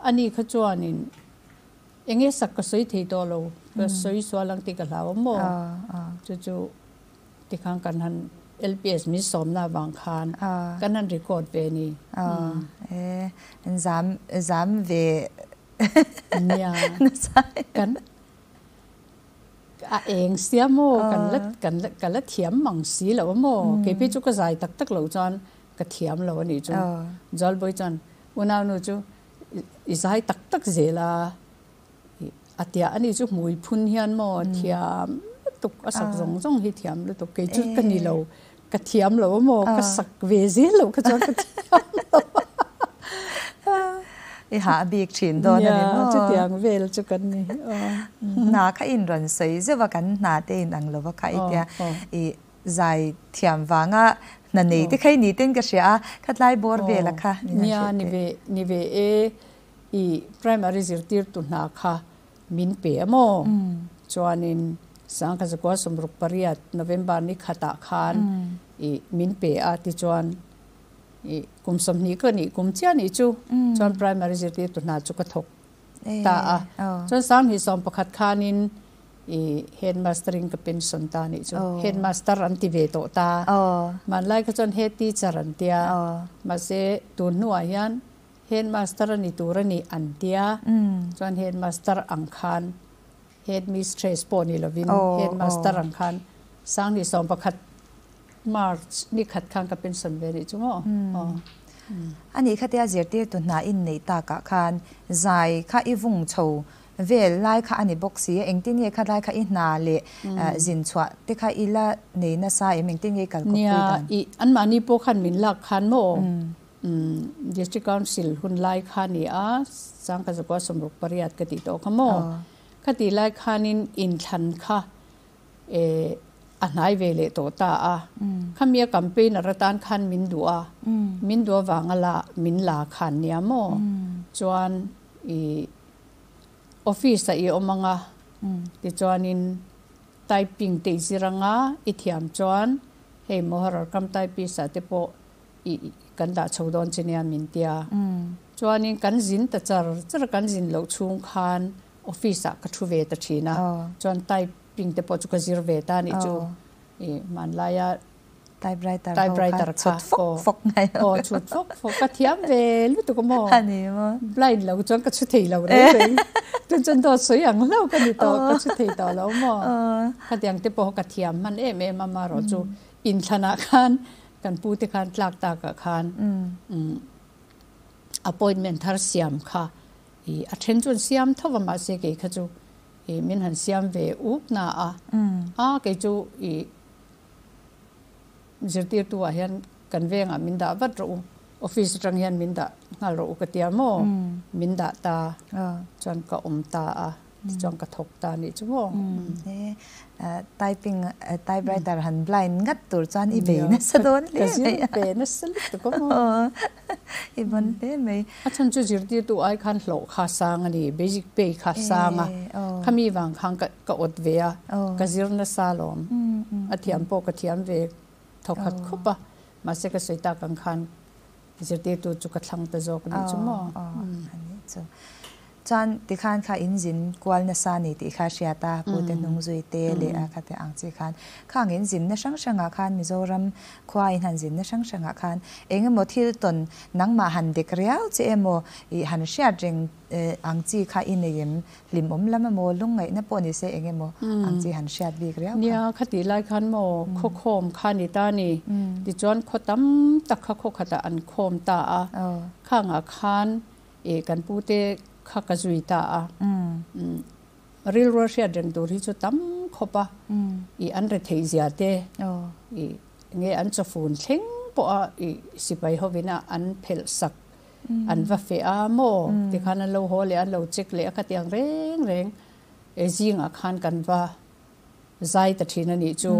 Ani kha chuanin eng nge sak ka sawi thei tawh lo, ka sawi sual ang tih ka hlau a maw? Chu chu. Tikhan kan han LPS min sawmna avang khan kan han record ve ni. E zam zam ve nia kan a eng sia maw kan la kan la ka la thiam mang si lo a maw kei phei chu ka zai tak tak lo chuan ka thiam lo a nih chu Zualbawi chuan unaunu chu i zai tak tak zel a A tia ani chu hmui phun hian maw thiam lutuk a sak zawng zawng hi thiam lutuk kei chu ka ni lo ka thiam lo a maw ka sak ve zel lo kha chuan ka thiam lo a. I hah bik thin dawn a ni maw? Chutiang vel chu kan ni. Hna kha in rawn sawi zeuh a kan hna te in ang lova kha i tia i zai thiam vanga hna nei te kha i ni ten ka hria a khatlai bawr vela kha min han hrilh teh. Nia ni ve ni ve e. I primary zirtirtu hna kha min pe a maw? Chuanin sangkhat zakua sawmruk pariat November ni khatah khan i min pe a tichuan i kum 20 ka nih kum chiah nih chu chuan primary zirtirtu hna chu ka thawk ta a. Chuan 2011 khanin i headmaster in ka pension ta nih chu. Headmaster an ti ve tawh ta. Hmanlai kha chuan head teacher an tia. Mahse tun hnuah hian Headmaster a ni tur a ni an tia, chuan headmaster ang khan headmistress pawh ni lovin headmaster ang khan 2011 March ni khat khan ka pension ve nih chu maw. A nih khatia zirtirtu hna in neih takah khan zai kha i vung chho vel lai kha a ni bawk si a, engtin nge kha lai kha i hna leh zin chhuah te kha i la nei nasa em, engtin nge i kalkawp pui dan? Nia, i anmahni pawh khan min lak khan maw District Council hun lai kha ni a, sangkhat zakua 68 ka tih tawh kha maw? Khatih lai khanin inthlan kha a hnai ve leh tawh ta a. Khami a campaigner atan khan min duh a, min duh avanga la min la khan nia maw? Chuan i office ah i awm anga, tichuanin typing te i zir anga i thiam chuan hei Moharar kam typist ah te pawh i kan dah chho dawn che nia min tia. Chuanin kan zin ta char char a, kan zin loh chhung khan office ah ka thu ve ta thin a, chuan typing te pawh chu ka zir ve ta a nih chu. I hmanlaia Typewriter ho kha typewriter kha chhut fawk fawk ngai lo. Aw chhut fawk fawk ka thiam ve lutuk a maw? A ni maw? Blind lo chuan ka chhu thei lo reng reng. Tun chuan dawt sawi ang hlauh ka ni tawh, ka chhu thei tawh lo maw? Khatiang te pawh ka thiam hman em em a, amaherawh chu inthlanah khan kan pu te khan tlak takah khan appointment thar siam kha i a then chuan siam tho va mahse kei kha chu i min han siam ve uk na a, a kei chu i Zirtirtu ah hian kan vengah min dah vat rawh u, office atang hian min dah nghal rawh u ka tia maw? Min dah ta chuan ka awm ta a, tichuan ka thawk ta anih chu maw? Typing, typewriter han blind ngat tur chuan i bei nasa dawn hle mai a. Ka zir ve nasa lutuk a maw? I vawn hle mai. A chhan chu zirtirtu ai khan hlawh kha sang a ni, basic pay kha sang a, khami vang khan ka ka awt ve a, ka zir nasa alawm. A thiam pawh ka thiam ve thawkhat khawp a, mahse ka sawi tak ang khan zirtirtu chu ka thlang ta zawk a nih chu maw. Chuan tikhan kha in zin kual nasa ni tih kha hriat a, pute hnung zui te leh a khate ang chi khan khang in zinna hrang hrangah khan Mizoram khua in han zinna hrang hrangah khan eng emaw thil tawn nangmah han dek riau che emaw ih han hriat reng ang chi kha i nei em? Hlimawm lam emaw lungngaihna pawh ni se eng emaw ang chi han hriat bik riau kha. Nia, khatih lai khan maw khawkhawm kha ni ta ni. Tichuan khaw tam tak kha khaw khatah an khawm ta a, khangah khan I kan pute kha ka zui ta a, rilru a hriat reng tur hi chu tam khawp a, i an rethei zia te, i nge an chawfun thleng pawh a i sipai hovin a an phelh sak an va feh a maw tikhan an lo haw leh an lo check leh a khatiang reng reng e zingah khan kan va zai ta thin a nih chu.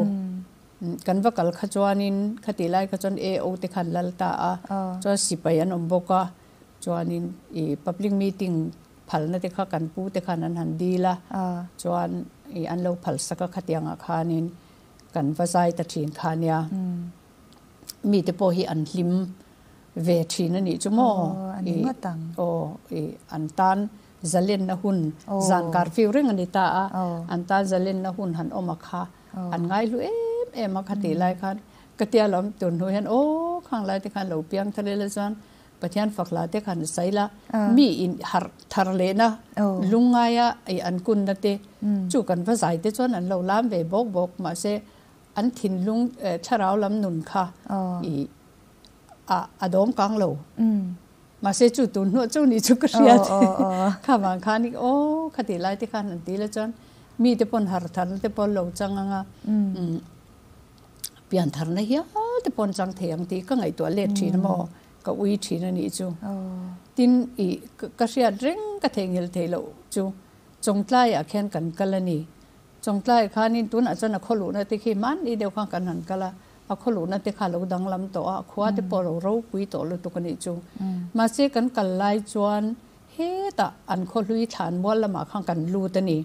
Kan va kal kha chuanin khatih lai kha chuan AO te khan lal ta a, chuan sipai an awm bawk a. Chuanin i public meeting phalna te kha kan pu te khan an han dil a, chuan i an lo phal sak a khatiangah khanin kan va zai ta thin kha nia. Mite pawh hi an hlim ve thin a nih chu maw? Aw, i an tan zalenna hun zan curfew reng a ni ta a, an tan zalenna hun han awm a kha an ngaihlu em em a khatih lai khan ka tia lawm tur hnu hian aw khang lai te khan lo piang thar ila chuan Pathian fak hla te khan sawi la, mi in harh thar lehna lungngaia i an kunna te chu kan va zai te chuan an lo lam ve bawk bawk mahse an thinlung thlarau lam nun kha i a dawm kang lo. Mahse chu tun hnuah chu nih chu ka hriat kha vang khan i aw khatih lai te khan an ti la chuan mi te pawn harh tharna te pawh an lo chang ang a. Pian tharna hial te pawn chang thei ang tih ka ngaihtuah let thin a maw? Ka ui thin a nih chu. Tin, i ka hriat reng ka theihnghilh theih loh chu Chawngtlaiah khian kan kal a ni. Chawngtlaiah khanin tunah chuan a khawluhna te khi mahni deuh khan kan han kal a, a khawluhna te kha a lo danglam tawh a, a khua te pawh a lo ropui tawh lutuk a nih chu. Mahse kan kal lai chuan hetah an khawhlui thlan mual lamah khan kan lut a ni.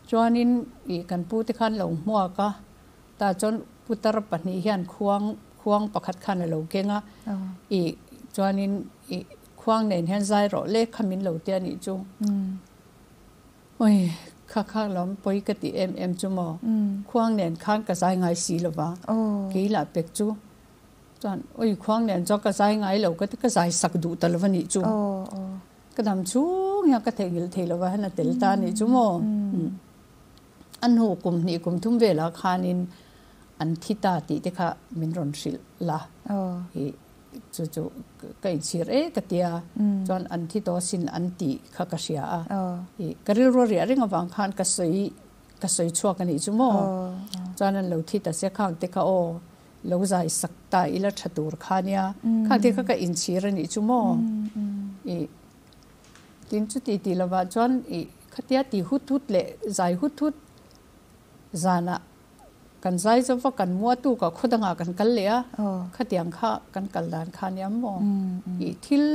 Chuanin i kan pu te khan lo hmuak a. Tah chuan putar pahnih hian khuang khuang pakhat khan a lo keng a, ih chuanin ih khuang nen hian zai rawh le kha min lo ti a nih chu. Ui kha kha lawm pawi ka tih em em chu maw, khuang nen khan ka zai ngai si lo va, kei lah pek chu chuan ui khuang nen chuan ka zai ngai lo ka ti ka zai sak duh ta lo va nih chu. Ka dam chhung hian ka theihnghilh thei lo va hian a tel ta a nih chu maw. A hnu kum hnih kum thum velah khanin an thi ta tih te kha min rawn hrilh la. I chu chu ka inchhir e ka tia chuan an thi tawh sin an tih kha ka hria a. I ka rilru a riah reng avang khan ka sawi ka sawi chhuak a nih chu maw. Chuan an lo thi ta sia khang te kha aw lo zai sak ta ila tha tur kha nia. Khang te kha ka inchhir a nih chu maw. I Tin chuti tih lovah chuan i khatia ti hut hut leh zai hut hut zanah kan zai zo va kan mua tuk a khaw dangah kan kal leh a, khatiang kha kan kal dan kha nia maw? I thil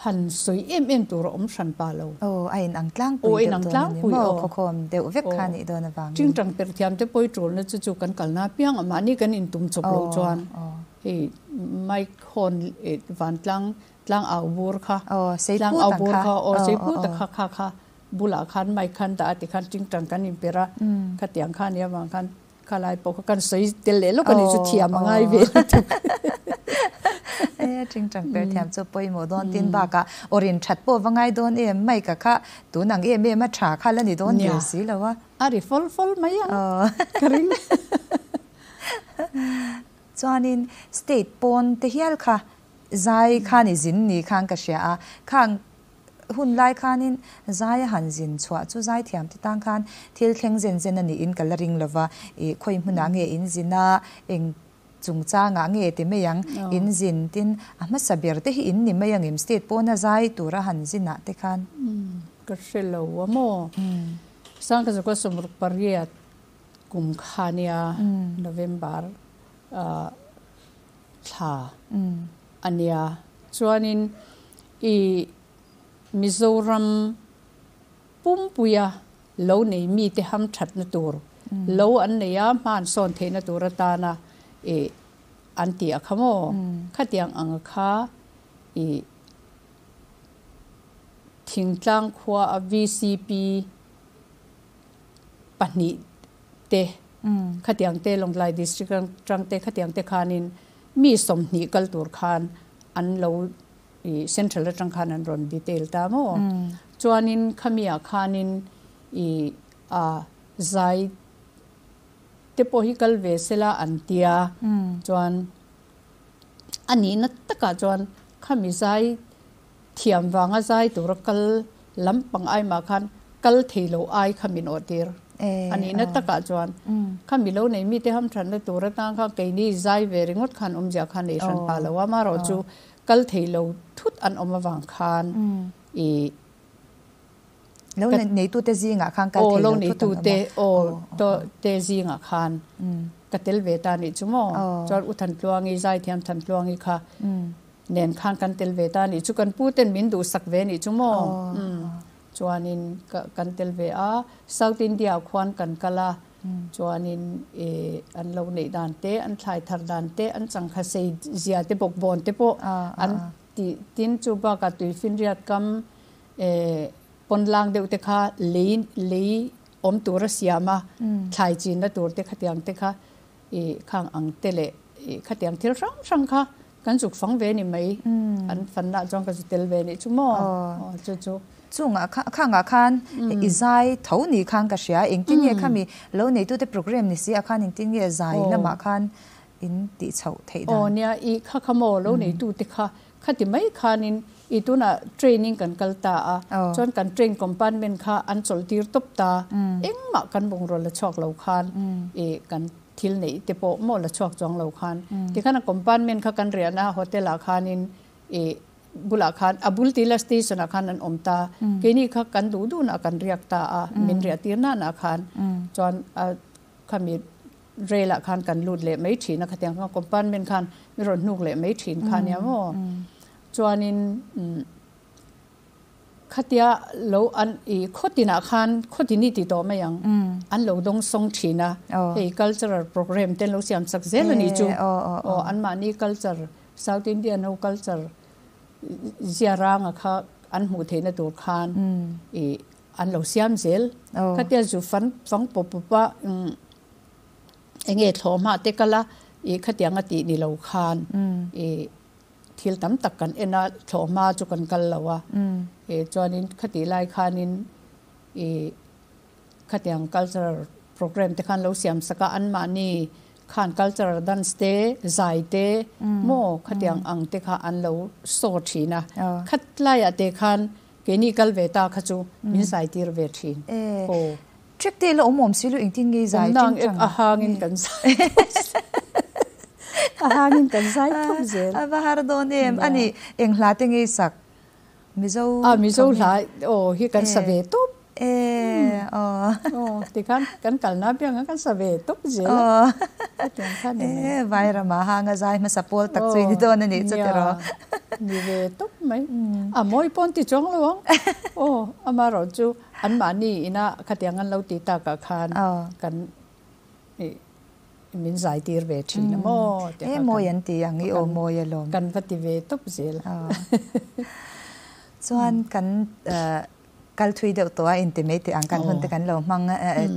han sawi em em tur a awm hran pa lo. Aw, a inang tlangpui deuh dawn a ni maw? Khawkhawm deuh vek kha nih dawn avangin. Tingtang perh thiam te pawi tulna chu chu kan kalna apiang a mahni kan intum chawp loh chuan hei. Mic horn vantlang tlang au bur kha tlang au bur kha aw seiput a kha kha kha bulah khan mic khan dah a tikhan tingtang kan inper a khatiang kha nia vang khan kha lai pawh kha kan sawi tel leh lawk a nih chu thiam a ngai ve lutuk. E tingtang per thiam chu pawimawh dawn tin bakah awrin that pawh va ngai dawn em mic a kha tun ang em em a tha kha la ni dawn der si lo a. A ri fawl fawl mai ang ka ring. Chuanin state pawn te hial kha zai khan i zin ni khan ka hria a, khang hun lai khanin zai a han zin chhuah chu zai thiam te tang khan thil thleng zen zen a niin ka la ring lova, i khawi hmunah nge in zin a, eng chungchangah nge ti mai ang, in zin tin a hmasa ber te hi in ni mai angem state pawna zai tura han zinah te khan. Ka hre lo a maw? Sangkazawka 68 Kum kha nia November thla a nia. Chuanin i Mizoram pumpuia lo nei mite ham thatna tur, lo an nei a, hma an sawn theihna tur atana i an ti a kha maw? Khatiang ang kha i thingtlang khua a VCP 2 te khatiang te Lawngtlai District atang te khatiang te khanin mi 20 kal tur khan an lo i Central atang khan an rawn detail ta maw chuanin khami ah khanin i a zai te pawh hi kal ve sela an tia chuan a nihna takah chuan khami zai Thiam vanga zai tura kal lampang ai mah khan kal thei lo ai kha min awh tir a nihna takah chuan kha mi lo nei mite hamthanna tur atang khan keini zai ve ringawt khan awmzia khan ei hran pah lo a, amaherawhchu kal thei lo thut an awm avang khan i Lo neitute zingah khan kal thei lo thut an awm a. Aw te zingah khan ka tel ve ta nih chu maw? Chuan U Thantluangi, Zaithiam Thantluangi kha Nen khan kan tel ve ta nih chu kan pu ten min duhsak ve nih chu maw? Umm chuanin ka kan tel ve a, South India khuan kan kal a, chuanin ih an lo neih dan te, an thlai thar dan te, an changkha sei zia te bawkbawn te pawh an tih tin chu bakah tuifinriat kam eh pawnlang deuh te kha lei lei awm tur a siam a, thlai chinna tur te khatiang te kha ih khang ang te leh ih khatiang thil hrang hrang kha Kan zuk fang ve ni mai. An fanna chuan ka zu tel ve nih chu maw? Aw chu chu. Chungah kha khangah khan i zai tho ni khan ka hria. Engtin nge khami lo neitute program ni si ah khan engtin nge zai lamah khan in tih chhoh theih dan? Aw nia i kha kha maw lo neitute kha khati mai khanin i tunah training kan kal ta a chuan kan train compartment kha an chawlh tir tawp ta. Engmah kan bungraw la chhuak lo khan i kan Thil neih te pawh maw la chhuak chuang lo khan tikhan a compartment kha kan riahna hotel ah khanin ih bulah khan a bul tila station ah khan an awm ta keini kha kan duh duh nah kan riak ta a min riah tir na nah khan chuan a khami rail ah khan kan lut leh mai thin a khatiang khan compartment khan min rawn hnuk leh mai thin kha nia maw chuanin Khatia lo an i khawtinah khan khawtin i ti tawh mai ang an lo dawng sawng thin a, hei cultural program te an lo siam chak zel a nih chu. Aw anmahni culture South Indian ho culture zia ranga kha an hmuh theihna tur khan i an lo siam zel. Khatia zu fan fang pawp pawp a eng nge thlawhhma te kal a i khatianga tih ni lo khan i Thil tam tak kan en a, thlawhhma chu kan kal lo a. E chuanin khatih lai khanin i khatiang cultural program te khan lo siam sak a, anmahni khan cultural dance te, zai te maw khatiang ang te kha an lo saw thin a. Khat laiah te khan keini kal ve ta kha chu min zai tir ve thin. Aw. Trek te la awm awm si lo engtin nge zai teng tang a? Hangin kan zai a hangin kan zai thawk zel. A va har dawn em ani eng hla te nge sak Mizo a Mizo hla aw hi kan sa ve tawp e aw aw tikhan kan kalna piang a kan sa ve tawp zel a hetiang khan ni mai e Vairama hanga zai hmasa pawl tak chu i ni dawn a nih chu tiraw ni ve tawp mai a mawi pawn ti chuang lo ang aw amaherawh chu Anmahni ina khatiang an lo ti takah khan kan min zai tir ve thin a maw ti kha mawi an ti ang i aw mawi alawm. Kan va ti ve tawp zel. Chuan kan kal thui deuh tawh a inti mai teh ang kan hun te kan lo hmang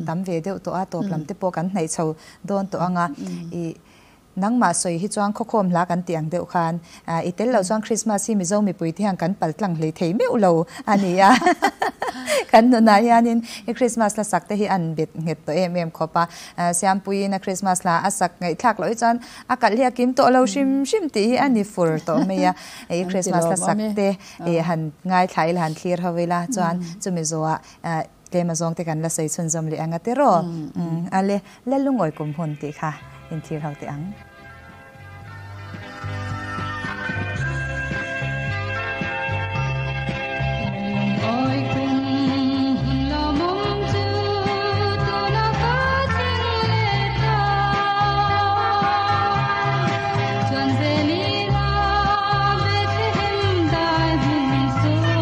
tam ve deuh tawh a tawp lam te pawh kan hnaih chho dawn tawh ang a i Nangmah sawi hi chuan khawkhawm hla kan tih ang deuh khan i tel loh chuan Krismas hi Mizo mipui te hian kan pal tlang hlei thei meuh lo a ni a. Kan nunah hianin i Krismas hla sak te hi an bet nghet tawh em em khawp a. Siampuiin a Krismas hla a sak ngaihthlak loh hi chuan a kalh hi a kim tawh lo hrim hrim tih hi a ni fur tawh mai a. I Krismas hla sak te han ngaithla ila han thlir ho ila chuan chumi zawhah Tlem a zawng te kan la sawi chhunzawm leh ang a tiraw? A le, Lalungawi kum hun tih kha inthlir ho teh ang. Lalungawi kum hun lawmawm chu tuna ka thleng leh ta. Chuan Zelina Bethlehem dai hmun sawn.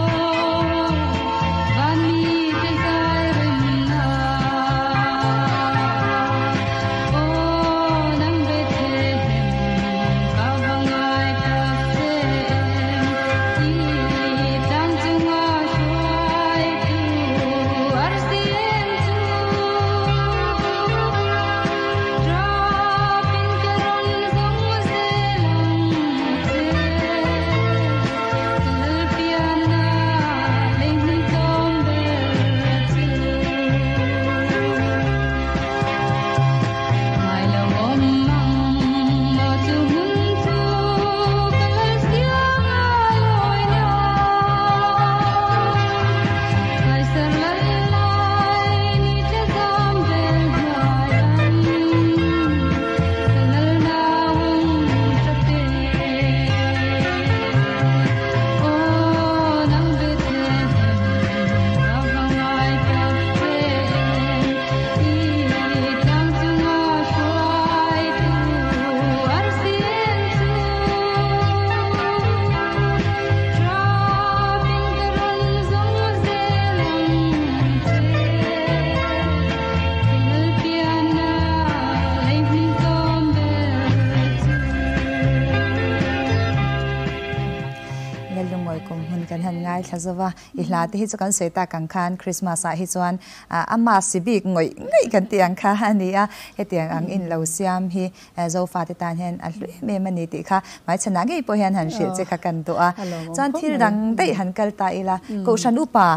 Lalungawi kum hmun kan han ngaithla zo va, i hla te hi chu kan sawi tak ang khan Christmas ah hi chuan ama si bik ngawih ngawih kan tih ang kha a ni a, hetiang ang in lo siam hi Zofa te tan hian a hlu em em a ni tih kha hmaichhanah ngei pawh hian han hrilh che kha kan duh a, chuan thil dang daih han kal ta ila Kohhran upa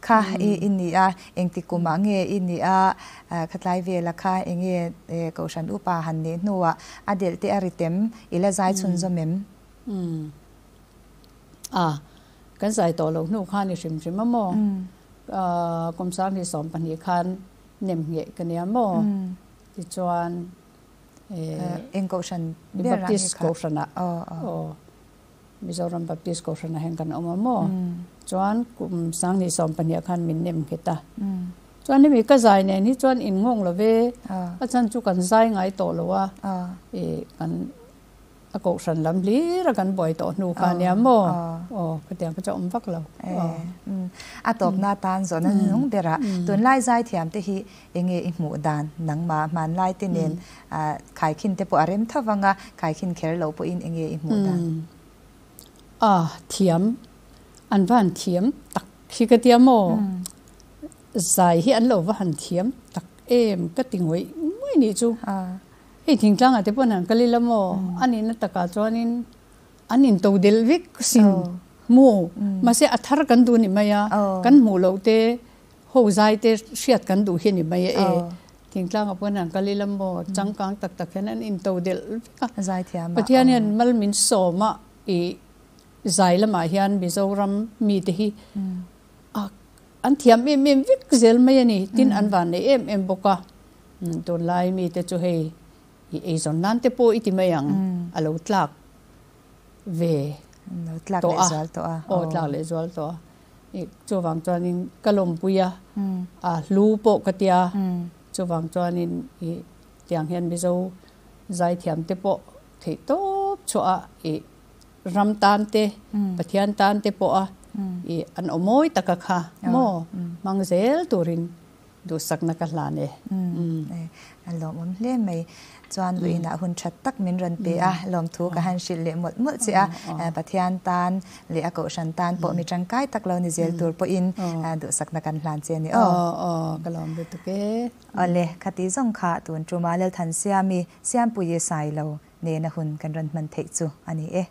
Kha i i ni a, engti kumah nge i nih a, khatlai vela kha enge Kohhran upa han nih hnuah a delh te a ri tem i la zai chhunzawm em? Umm. A, kan zai tawh loh hnu khan i hrim hrim a maw? Kum 2020 khan nem ngheh ka nia maw? Tichuan Eng Kohhran ber ah nge kha? Baptist Kohhranah. Aw. Mizoram Baptist Kohhranah hian kan awm a maw? Chuan kum 2020 ah khan min nem nghet a. Chuan hemi ka zai nen hi chuan in nghawng lo ve, a chhan chu kan zai ngai tawh lo a, ih kan a kohhran lam hlir a kan buai tawh hnu kha ania maw? Aw khatiang kha chu a awm vak lo. A tawpna atan zawhna hnung berah tunlai zaithiam te hi enge i hmuh dan nangmah hmanlai te nen Khaikhin te pawh a rem tho vang a, khaikhin kher loh pawhin enge i hmuh dan? A thiam, an va han thiam tak hi ka tia maw? Zai hi an lo va han thiam tak em ka ti ngawih ngawih nih chu. Hei thingtlangah te pawh an han kal ila maw? A nihna takah chuanin an into del vek sin hmu. Mahse a thar kan duh ni mai a, kan hmuh loh te Ho zai te hriat kan duh hi a ni mai a e. Thingtlang ah pawhin an kal ila maw, changkang tak tak hian an into delh vek a. Pathian hian mal min sawm a, i zai lamah hian Mizoram mite hi an thiam em em vek zel mai a ni. Tin an van nei em em bawk a. Tunlai mite chu hei i eizawn nan te pawh i ti mai ang, a lo tlak ve tawh a. Aw tlak leh zual tawh a. Chuvang chuanin ka lawmpui a, a hlu pawh ka tia, chuvang chuanin i tiang hian Mizo zaithiam te pawh theih tawp chhuah a, i ram tan te, Pathian tan te pawh a, i an awmawi taka kha maw hmang zel turin. Duhsakna ka hlan e. A lawmawm hle mai. Chuan vawiinah hun that tak min rawn pe a, lawmthu ka han hrilh leh mawlh mawlh che a. Pathian tan leh a kohhran tan pawh mi tangkai tak lo ni zel tur pawhin duhsakna kan hlan che a ni aw. Aw, ka lawm lutuk e. Awle, khati zawng kha tun tuma Lalthansiami Siampuii Sailo nena hun kan rawn hman theih chu a ni e.